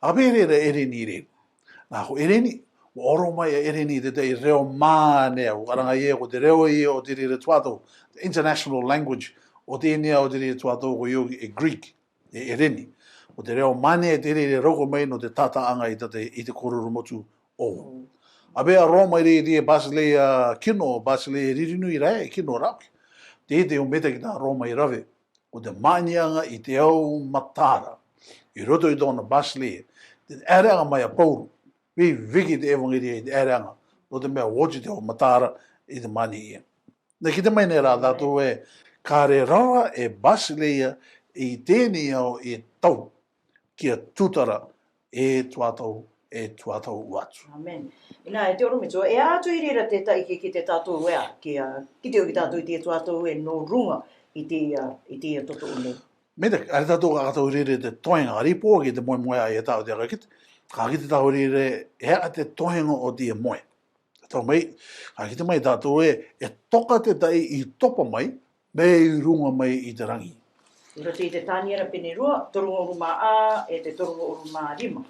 ʻA pē reira ʻEreni i reira. Nā ko ʻEreni, ʻua ʻoro mai ʻa ʻEreni te tahi reo mānea, ʻo karanga ia ko te reo ia ʻo te reira tuatau, the international language, ʻo teie nei ʻo te reira tuatau ko ʻoioki e Greek, e ʻEreni. ʻO te reo mānea te reira roko mai nō te tātāʻaga i tata i te kororo motu ʻo. ʻA pē a Roma i reira e Basileia kino, Basileia riri nui ra e kino rāuki. Te te ʻo mitaki tā Roma i rave, ʻo te māʻaniʻaga i te au matara. I roto i tōna Basileia, te ʻaereʻaga mai a Pauro, viviki te ʻevaŋelia i te ʻaereʻaga, nō te mea ʻua oti te au matara i te māʻaniʻia. Nā kite mai nei rā tātou ē, ka hare rawa e Basileia i teie nei ao e tau, ki a tūtara, e tuatau, e tuatau atu. Amen. Inā, e te orometua, e atu i reira te tahi ke kite tātou ē, ki a, kite ʻoki tātou i te tuatau ē nō ruŋa i te, ā, i te totoʻu nei. Mea te, ʻa reira tātou ka kite i reira te toenga, ʻa reira pō ki te moemoeā e tau te aka kite, ka kite tātou i reira, e ʻa te toenga ʻo te moe. Tau mai, ka kite mai tātou ē, e toka te tahi i topa mai, mei ruŋa mai i te raŋi. I roto i te Taniera pene rua, toru ʻahuru mā ā, e te toru ʻahuru mā rima.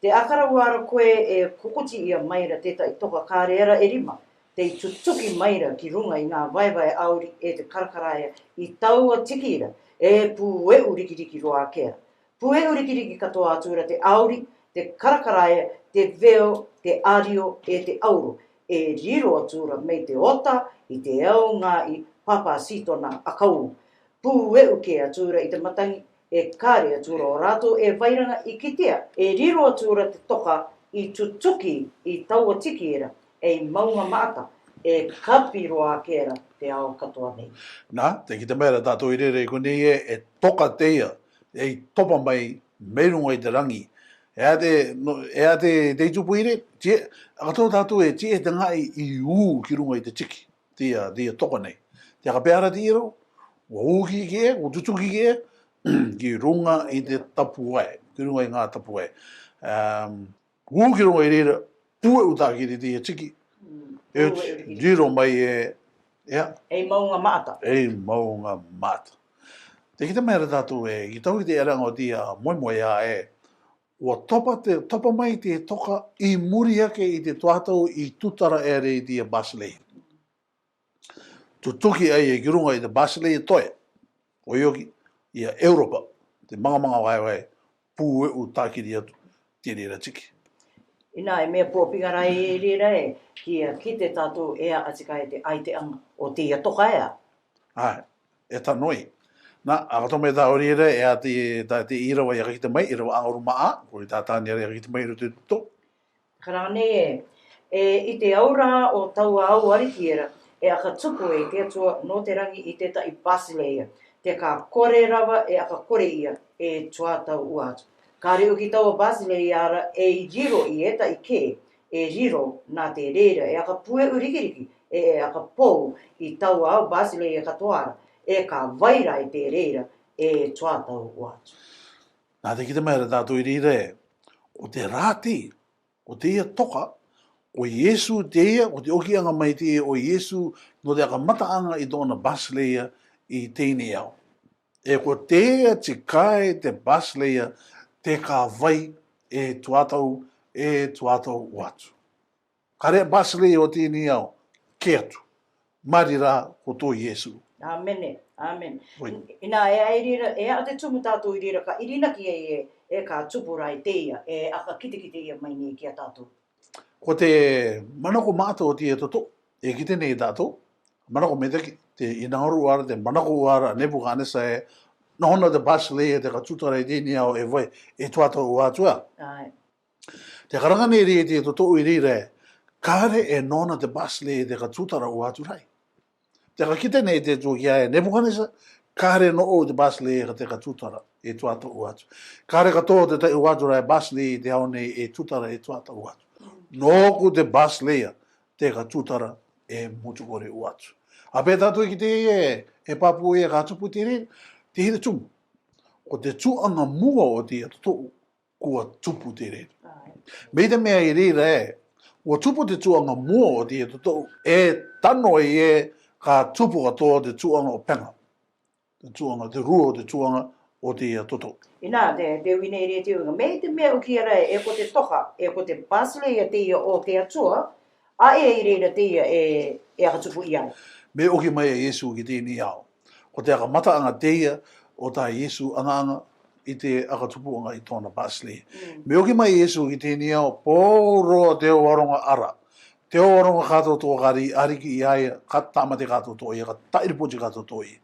Te ʻakara ʻua ra koe e kokotiʻia mai ra te tahi toka ka hare ra e rima, tei tutuki mai ra ki ruŋa i ŋā vaevae ʻauri e te karakaraea i taua tiki ra, e pūeʻu rikiriki roa ake ra. Pūeʻu rikiriki katoa atu ra te ʻauri, te karakaraea, te veo, te ʻario, e te ʻauro, e riro atu ra mei te ota i te ao ŋāʻi pāpā sitona ʻakau. Pūeʻu kē atu ra i te mataŋi, e kare atu ra ō rātou e vairaʻa i kitea, e riro atu ra te toka i tutuki i taua tiki era, ei maunga maʻata, e kapi roa ake ra te ao katoa nei. Nā, tē kite mai ra tātou i reira i konei ē, e toka teie, ei topa mai, mei ruŋa i te raŋi. E a te, no, e a te, te itupu ire, ti, ʻa katoa tātou ē, ti e te ŋaʻi i ū ki ruŋa i te tiki. Teie, teie toka nei. Te aka pē ara te ira, ʻua ū ki, ki ē, ʻua tutuki ki ē, ki ruŋa i te tapuae, ki ruŋa i ŋā tapuae. Em, ū ki ruŋa i reira, pueʻu tākiri teie tiki. Mm, e pueʻu riki. Riro mai e, ea? Ei maunga maʻata. Ei maunga maʻata. Tē kite mai ra tātou ē, ki tau i te ʻēraʻa oti ʻa moemoeā ē, ʻua topa te, topa mai te toka i muri ake i te tuatau i tūtara era i teie Basileia. Tutuki ai e ki ruŋa i te Basileia Toe, ʻoioki, ia Europa, te maŋamaŋa vaevae, pueʻu tākiri atu te reira tiki. Inā e meʻa pōpiʻa ra e reira ē, kia kite tātou e a ati kai te ʻaitaʻaŋa o teie toka ē. ʻAe, e tano ia. Nā, ʻa katoa mai tā ʻoe reira, e a te, tā te ʻīrava i aka kite mai, ʻīrava aŋa ru mā ʻā, ko i tātāne ra i aka kite mai i roto i te toʻu. Karaŋa nei ē, e, i te auraʻa o taua au ariki era, e aka tupu e te Atua nō te raŋi i te taʻi Basileia, te ka kore rava e aka kore ia, e tuatau ʻua atu. Kare ʻoki taua Basileia ra ei riro i e taʻi kē, e riro nā te reira, e aka pueʻu rikiriki, e, e aka pou i taua au Basileia katoa ra, e ka vai ra i te reira, e tuatau ʻua atu. Nā tē kite mai ra tātou i reira ē, ko te rā tē, ko teie toka, ko Iesu teie, ko te ʻokiʻaŋa mai teie ʻo Iesu, nō te aka mataʻaŋa i tōna Basileia i teie nei ao. E ko teie tikae te Basileia, te ka vai, e tuatau, e tuatau ʻua atu. Kare Basileia o teie nei ao, kē atu. Mari rā ko tō Iesu. ʻĀmene, ʻāmene. Oi. Inā e a i reira, e a te tumu tātou i reira ka ʻirinaki ai e, e ka tupu ra i teie, e aka kitekite ia mai nei kia tātou. Ko te manako maʻata o teie totoʻu, e kite nei tātou, manako mai te ki, te ʻinanga ru ʻua ra, te manako ʻua ra, Nepukanesa ē, nō hona te Basileia te ka tūtara i teie nei ao e vai, e tuatau ʻua atu ā. ʻAe. Te karaŋa nei reira te totoʻu i reira ē, kare e nō hona te Basileia te ka tūtara ʻua atu rai. Te ka kite nei te Atua kia Nepukanesa, kare nō ʻō te Basileia ka te ka tūtara, e tuatau ʻua atu. Kare ka tō te taʻi ʻua atu ra e Basileia i te ao nei e tūtara, e tuatau ʻua atu. Nōku te Basileia, te ka tūtara, e motu kore ʻua atu. ʻA pē tātou i kite e, e pāpū e ka tupu te reira, te hira tumu. Ko te tūʻaŋa mua o teie totoʻu, kua tupu te reira. ʻAe. Mai te meʻa i reira ē, ʻua tupu te tūʻaŋa mua o teie totoʻu, e tano ai ē, ka tupu katoa te tūʻaŋa ʻo Pega. Te tūʻaŋa, te rua o te tūʻaŋa o teie totoʻu. Inā, te, te uine i reira te uiga. Mai te meʻa ʻoki ra ē, e ko te toka, e ko te Basileia teie o te Atua, ʻa ē i reira teie e, e aka tupu i ai. Mei ʻoki mai a Iesu ki teie nei ao. Ko te aka mataʻaŋa teie o tā Iesu aŋa-aŋa i te aka tupuʻaga i tōna Basileia. Mm. Mei ʻoki mai Iesu ki teie nei ao, poro te ʻaroga ara. Te ʻaroga kātoatoa ka ri ariki i a ia, ka tāmate kātoatoa ia, ka taʻiripoti kātoatoa ia.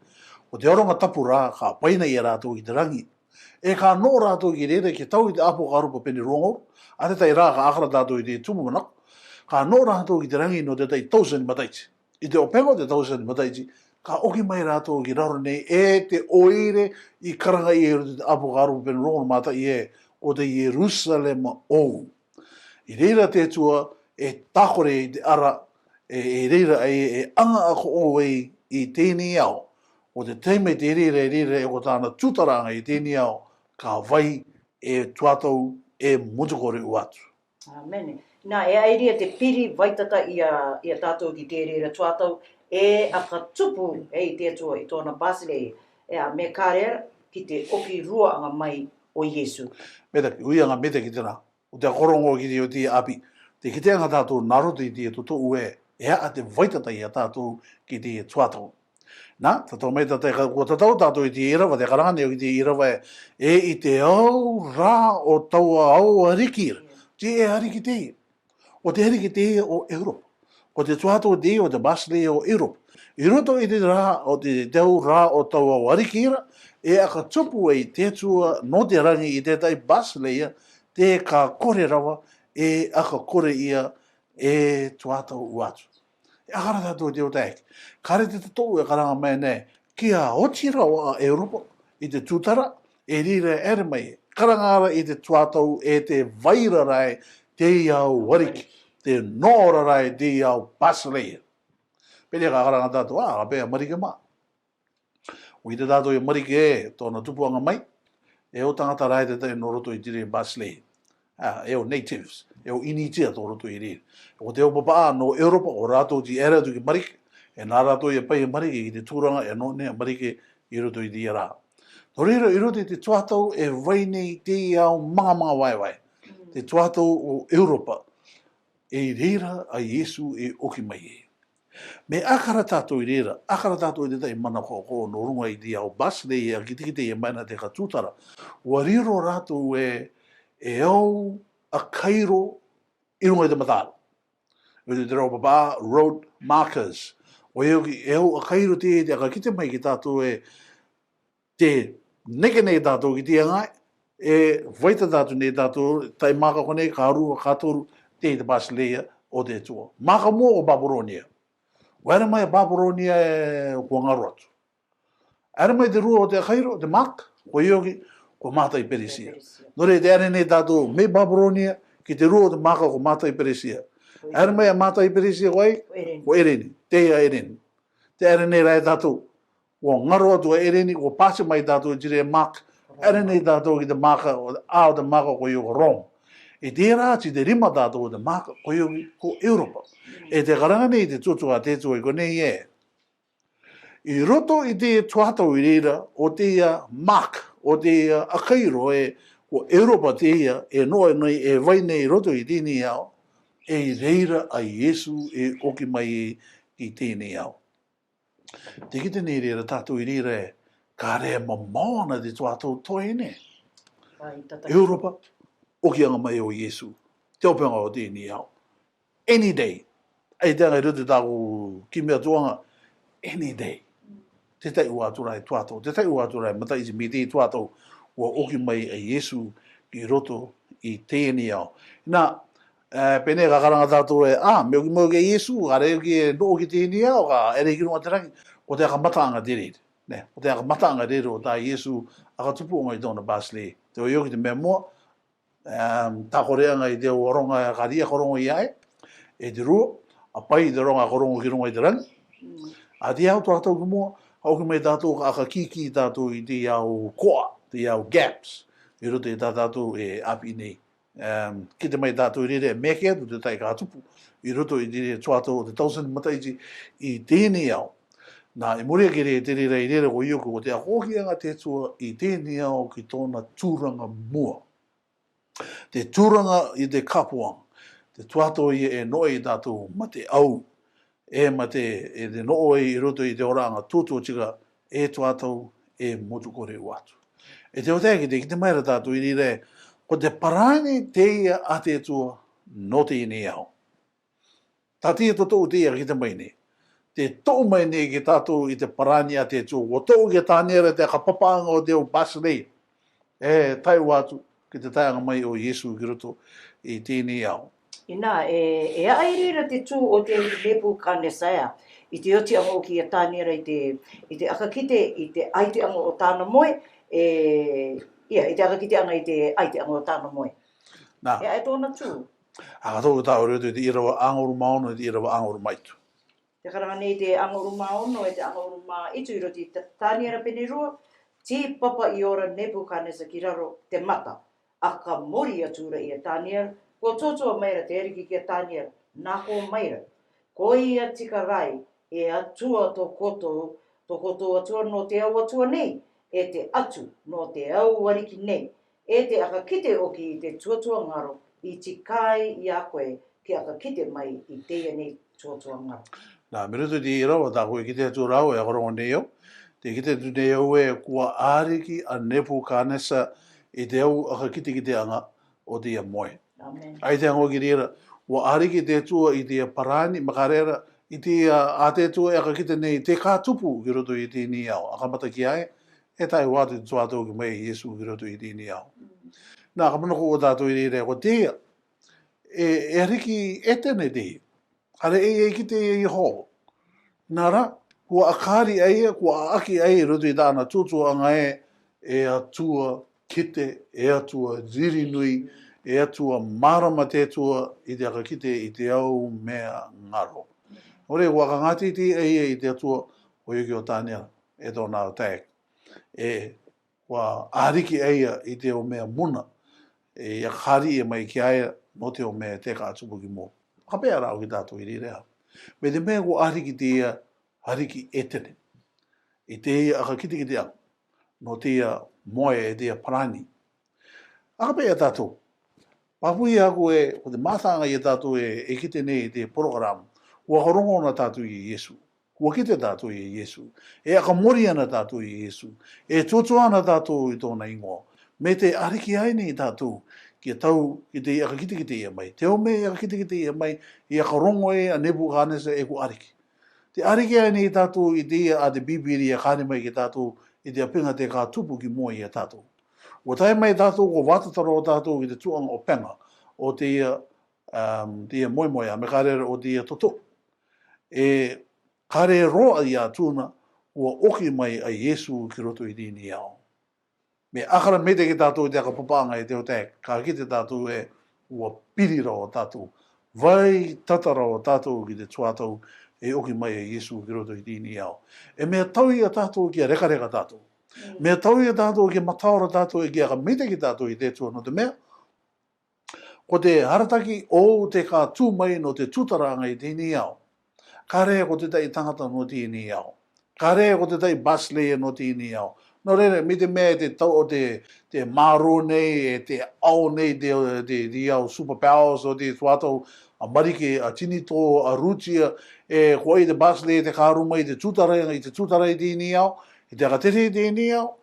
Ko te ʻaroga tapu ra, ka paina ia rātou ki te raŋi. E ka noʻo rātou ki reira, ki tau i te ʻĀpokarupa pene ruaŋoru, ʻa te tahi ra ka aka ra tātou i te tumu manako, ka noʻo rātou ki te raŋi nō te tahi tausaga ni mataʻiti. I te ʻopega o te tausaga ni mataʻiti, ka ʻoki mai rātou ki raro nei e te ʻoire i karangaʻi e roto i te ʻĀpokarupa pene ruaŋoru mataʻi ē, ko te Ierusalema ʻou. I reira te Atua e tākore i te ara, e, e reira ai e aŋa ako ʻo e i teie nei ao. ʻO te taime te reira, e reira e ko tāna tūtaraʻaga i teie nei ao, ka vai e tuatau e motu kore ʻua atu. ʻĀmene. Nā, e ai reira te piri vaitata ia, ia tātou ki te reira tuatau, e aka tupu e i te Atua i tōna Basileia, e a me kare ki te ʻoki ruaʻaga mai o Iesu. Meta ki, uiaga meta ki tēnā. ʻO te aka rongo ki te oti ʻapi. Te kiteaga tātou nā roto i te totoʻu ē, e aʻa te vaitata ia tātou ki te tuatau. Nā, tatau mai tātou, kua tatau tātou i te ʻīrava, te karaŋa nei ʻo ki te ʻīrava ē, e i te auraʻa o taua au ariki ra. Te e ariki teie. ʻO te ariki teie ʻo Europa. Ko te tuatau te ia o te basileia o Europa. I roto i te rā, o te tau rā o taua Ariki ra, e aka tupu ai te Atua nō te rangi i te tai basileia, te ka kore rava, e aka kore ia, e tuatau atu. E aka ra tātou te ota eke. Ka re te totou e karanga mai nei, kia oti rava a Europa i te tutara, e rira ere mai, karanga ra i te tuatau e te vaira rai, te ia o Ariki, te nō ra rai, te ia o basileia. Pere ka karanga tātou, a, ka pē a Marike mā. Ui te tātou e Marike e, tōna tupuanga mai, e o tangata rai te tai nō roto i te rē basileia. A, e o natives, e o initia tō roto i rē. Ko te o papa a nō Europa, o rātou ti era tu ki Marike, e nā rātou e pai e Marike, ki te tūranga, e nō ne Marike, i roto i te ia rā. Nō reira, i roto i te tuatau e vai nei te ia o manga manga vai vai. Te tuatau o Europa. E reira a Iesu e oki mai e. Me aka ra tātou i reira, aka ra tātou i te tai mana ko ko nō runga i te ia o basileia, a kite kite e mai na te ka tutara. Ua riro rātou e, e au a kairo i runga i te mataro. Ui te rau papa, road markers. O e oki, e au a kairo te, te aka kite mai ki tātou e, te neke nei tātou ki te angai, e vai ta tātou nei tātou, tai maka ko nei, ka rua, ka toru, te te basileia o te tua. Maka mua o Baburonia. Ua era mai Baburonia e kua ngaro atu. Era mai te rua o te kairo, te maka, ko e oki, ko mata i Peresia. Nō reira te era nei tātou, mai Baburonia, ki te rua o te maka, ko mata i Peresia. Era mai a mata i Peresia ko ai, ko Ereni, te ia Ereni. Te era nei rai tātou, ua ngaro atu a Ereni, ua pasi mai tātou i te rē maka, era nei tātou ki te maka, a o te maka ko e oki ko Roma. E te rā ti te rima tātou o te maka, ko e oki ko Europa. E te karanga nei te tuatua te tua i ko nei e. I roto i te tuatau i reira, o te ia maka, o te ia a kairo e, ko Europa te ia, e noa e noi, e vai nei i roto i tēnei ao, e i reira a Iesu e oki mai e ki tēnei ao. Te kite nei reira tātou i reira e, ka re mamaona te tuatau toene. Europa, okianga mai o Iesu. Te openga o tēnei ao. Any day. Ai te anga i roto tāku ki mea tuanga. Any day. Te tai ua atu rai tuatau. Te tai ua atu rai mataiti me te tuatau. Ua oki mai a Iesu ki roto i tēnei ao. Nā, e, pene ka karanga tātou e, a, me oki mai o ke Iesu, ka re oki e nō oki tēnei ao, ka ere ki runga te rangi, ko te aka mataanga te rere. Ne, ko te aka mataanga te rere o tā Iesu, aka tupu o ngai tōna basile. Te o ioki te mea moa, um, tā koreanga i te o ronga, ka ria ka rongo i ae, e te rua, a pai te ronga ka rongo ki runga i te rangi. A te ao tuatau ki moa, ka oki mai tātou, ka aka kiki tātou i te ao koa, te ao gaps, i roto i tā tātou e api nei. Um, kite mai tātou i reira, me ke atu te tai ka tupu, i roto i te tuatau o te tausen mataiti i tēnei ao. Nā, i muri ake re, te reira i reira ko ioku, ko te ako okianga te tua i tēnei ao ki tōna tūranga mua. Te tūranga i te kapuang, te tuatau ia e noa i tātou ma te au, e ma te, e te noa i roto i te oranga tuatua tika, e tuatau, e motu kore uatu. E te otea ki te, ki te maira tātou i reira, ko te parani te ia a te tua nō tēnei ao. Tā te ia totou te ia ki te mai nei. Te toʻu mai nei ki tātou i te parani a te tua. Ua toʻu ki a Taniera te aka papaanga o te au basile. E, tai uatu, ki te taeanga mai o Iesu ki roto i tēnei ao. Inā, e, e aʻai reira te tū o te Nepukanesa, i te otiaga o ki a Taniera i te, i te aka kite, i te aiteaga o tāna moe, e, ia, i te aka kiteaga i te aiteaga o tāna moe. Nā. E aʻai tōna tū. A ka tō tā ore te irava angoru maono, te irava angoru maitu. Te karanga nei te angoru maono, e te angoru maitu i roto i Taniera pene rua, ti papa i ora Nepukanesa ki raro te mata. A ka mori atura i a Taniera, ko totoa maira te Ariki ki a Taniera, nā ko maira. Ko ia tika rai, e atua tokoto, tokoto atua nō te au atua nei, e te atu nō te au Ariki nei, e te aka kite oki i te tuatua ngaro, i tikai i a koe, ki aka kite mai i teia nei tuatua ngaro. Nā, me roto te irava tā koe kite atu rau, e aka rongo nei au, te kite atu nei au e kua ariki a Nepukanesa i te au aka kite kiteaga o teia moe. Amen. Aiteaga o ki reira, Ua ariki te Atua i te ia parani, ma ka rere, i te ia a te Atua e kakite nei te katupu ki roto i teie nei ao. A kamata ki ai, e tae vatu te Atua ki mai Iesu ki roto i teie nei ao. Na, ka manako o tatou i reira ko te ia, e, e ariki Etene te ia. Ka rere e, e kite e Iehova. Nā rā, kua akari a ia, kua aʻaki a ia i roto i tāna tūtūaga e, e Atua kite, e Atua riri nui, e Atua mārama te Atua i te kakite i te ao mea ngaro. Ore, kua ka ngati te ia i te Atua, ko Ioane, e tōna taek. E, kua ariki a ia i te ao mea muna, e, i akari mai ki a ia, nō te ao mea te katupu ki mua. Ka pea rā o ki tatou i reira. Mai te mea kua ariki te ia, ariki Etene. I te ia a kakite ki te ao, nō te ia moe e te ia parani. A ka pea tatou. Pāpū ia koe, ko te mātāga ia tatou e, e kite nei te porokarama. Ua ka rongo na tatou i Iesu. Ua kite tatou i Iesu. E a ka mōrī ana tatou i Iesu. E tūtū ana tatou i tōna igoa. Mai te ariki ai nei tatou, ki a tau, ki te ia a kakite ki te ia mai. Te ao mea ia a kakite ki te ia mai, ia ka rongo e a Nepukanesa e ko ariki. Te ariki ai nei tatou i te ia a te Bībīria e kani mai ki a tatou, i te apinga te katupu ki mua ia tatou. Ua tae mai tatou ko vātatara o tatou ki te tuaga o pega, o te ia, um, te ia moemoe, a me ka rere o te ia toto. E, ka rere roa ia tūna, ua oki mai a Iesu ki roto i teie nei ao. Me akara mai te ki tatou te aka papanga e te o te, ka kite tatou e, ua piri rā o tatou. Vai tata rā o tatou ki te tuatau, e oki mai a Iesu ki roto i teie nei ao. E mea tau ia tatou ki a rekareka tatou. Mea tau ia tatou ki a mataora tatou, e ki aka mai te ki tatou i te Atua nō te mea. Ko te arataki o te katu mai nō te tūtaraga i teie nei ao. Ka rere ko te tai tangata nō teie nei ao. Ka rere ko te tai basileia nō teie nei ao. Nō reira, mai te mea te tau o te, te maro nei, e te ao nei, te, te, te ao superpowers o te tuatau, a Marike, a Tinitō, a Rutia, e ko ai te basileia te karu mai, te tūtaraga, i te tūtaraga i teie nei ao, i te aka tere i teie nei ao.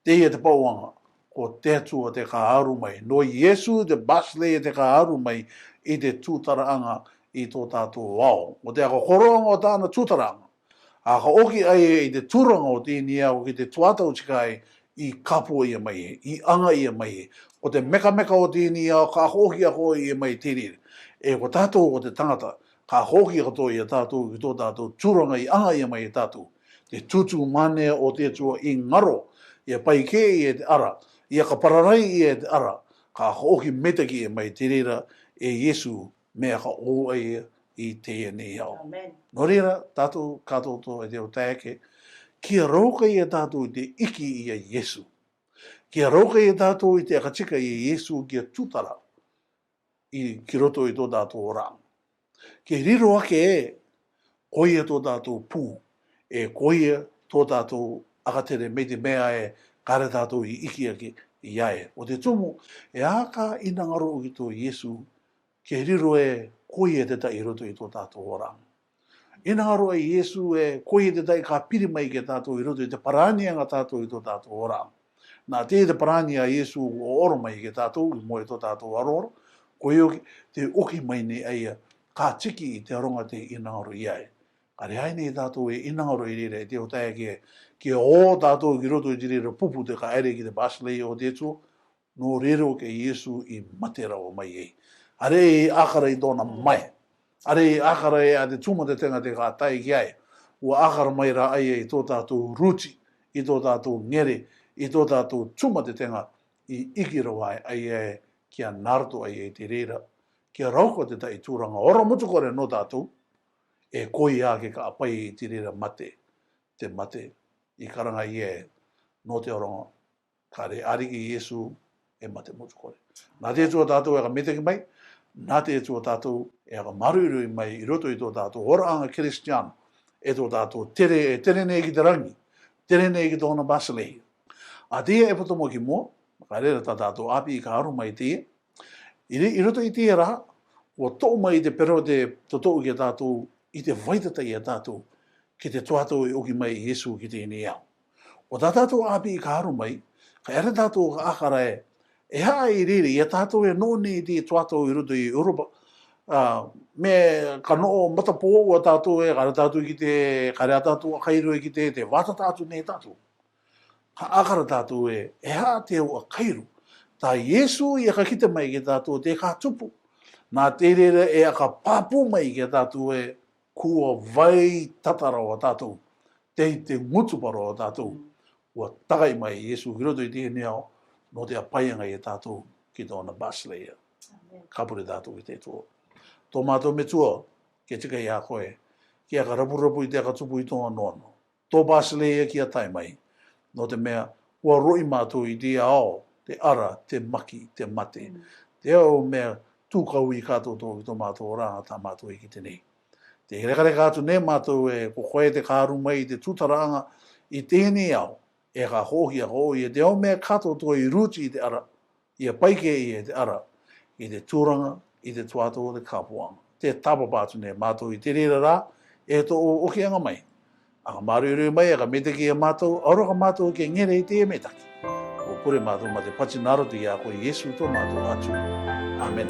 Te ia te pauaga, ko te Atua te karu mai. Nō Iesu te basileia te karu mai i te tūtaraga i tō tatou ao. Ko te aka koroaga o tāna tūtaraga. A ka oki ai i te tūraga o teie nei ao ki te tuatau tika ai, i kapo ia mai e, i aga ia mai e. Ko te mekameka o teie nei ao ka oki ako ia mai te riri. E ko tatou ko te tangata, ka oki ako ia tatou ki tō tatou tūraga i aga ia mai e tatou. Te tūtū mane o te Atua i ngaro, ia pai kē ia te ara, ia ka pararai ia te ara, ka oki metaki ia mai te reira e Iesu, mea ka o ai i teie nei ao. Amen. Nō reira, tatou, ka tatou e te o taeke, kia rauka ia tatou i te iki ia Iesu. Kia rauka ia tatou i te aka tika ia Iesu kia tūtara i ki roto i tō tatou ora. Ke riro ake e, ko ia tō tatou pū, e ko ia tō tatou aka tere mai te mea e kare tatou i iki ake i a e. O te tumu, e a ka inangaro ki tō Iesu, ke riro e ko ia te tai i roto i tō tatou ora. Inangaro e Iesu e ko ia te tai ka piri mai ke tatou i roto i te paraniaga tatou i tō tatou ora. Nā te, te parani a Iesu o oro mai ke tatou, i moe tō tatou aroro, ko io te oki mai nei a ia, ka tiki i te aronga te inangaro i a e. Ka rere ai nei tatou e inangaro i reira, e te o tae ke, ke o tatou ki roto i te reira pupu te ka ere ki te basileia o te Atua, nō riro ke Iesu i mate rava mai ei. Are e akara i tōna mae. Are e akara e a te tuma te tenga te ka tae ki ai. Ua akara mai rā ai ei tō tatou ruti, i tō tatou ngere, i tō tatou tuma te tenga, i iki rava ai ei kia nā roto ai ei te reira. Kia rauka te tai tūraga ora motu kore nō tatou, e ko ia ke ka apai i te reira mate, te mate, i karanga i e, nō te aronga, ka rere ariki Iesu e mate motu kore. Nā te Atua tatou e ka metaki mai, nā te Atua tatou e ka maruirui mai i roto i tō tatou oraaga Kristiano, e tō tatou tere, e tere nei ki te rangi, tere nei ki tōna basileia. A te ia e poto mo ki mo, ka rere tā tatou api i ka aru mai te ia, I ri-, i roto i te ia rā, ua toʻu mai te pero te totoʻu ki a tātou, i te vaitatai i a tātou, ki te tuatau e oki mai Iesu ki teie nei ao. ʻO tā tātou ʻāpī i ka aro mai, ka ʻere tātou ka ʻākara ē, e haʻa i reira, i a tātou e nō nei i te tuatau i roto i Europa, ā, me ka noʻo matapō ʻoe tātou ē, ka ara tātou ki te, ka ara tātou ʻa Kairo ē ki te, te vātata atu nei tātou. Ka ʻākara tātou ē, e hā te au ʻa Kairo. Tā Iesu ia ka kite mai ki a tātou te ka tupu. Nā te reira e ʻa ka pāpū mai ki a tātou ē, kua vai tata rawa tātou. Tei te ngutupa rawa tātou. Kua takai mai Iesu ki roto i teie ao, nō te ʻapaʻapaʻanga ia tātou ki tōna basileia. Ka pure tātou ki te Atua. Tō mātou Metua, ke tika ia koe, ke ʻa ka rapurapu i te ʻakatupu i tō anoano. Tō basileia kia tae mai. Nō te mea, kua roʻi mātou i te ao, te ara, te maki, te mate. Te ao mea tū kaui kātou tō ki tō mātou oranga tā mātou i kite nei. Te rekareka atu nei mātou ē, ko koe te kāru mai i te tūtaraʻanga i teie ao, e ka hoʻohia ko ia te ao mea kātou tō i ruti i te ara, ia pai kē ia te ara, i te tūranga, i te tuato te kāpuanga. Te tāpapa atu nei mātou i te reira rā, e tō ʻokiʻanga mai. ʻA ka māruirui mai, ʻa ka metaki ia mātou, ʻa ora ka mātou ke ngere i te metaki. Ko pure mātou mā te pātina roto ia koe Iesu tō mātou Atua. Amen.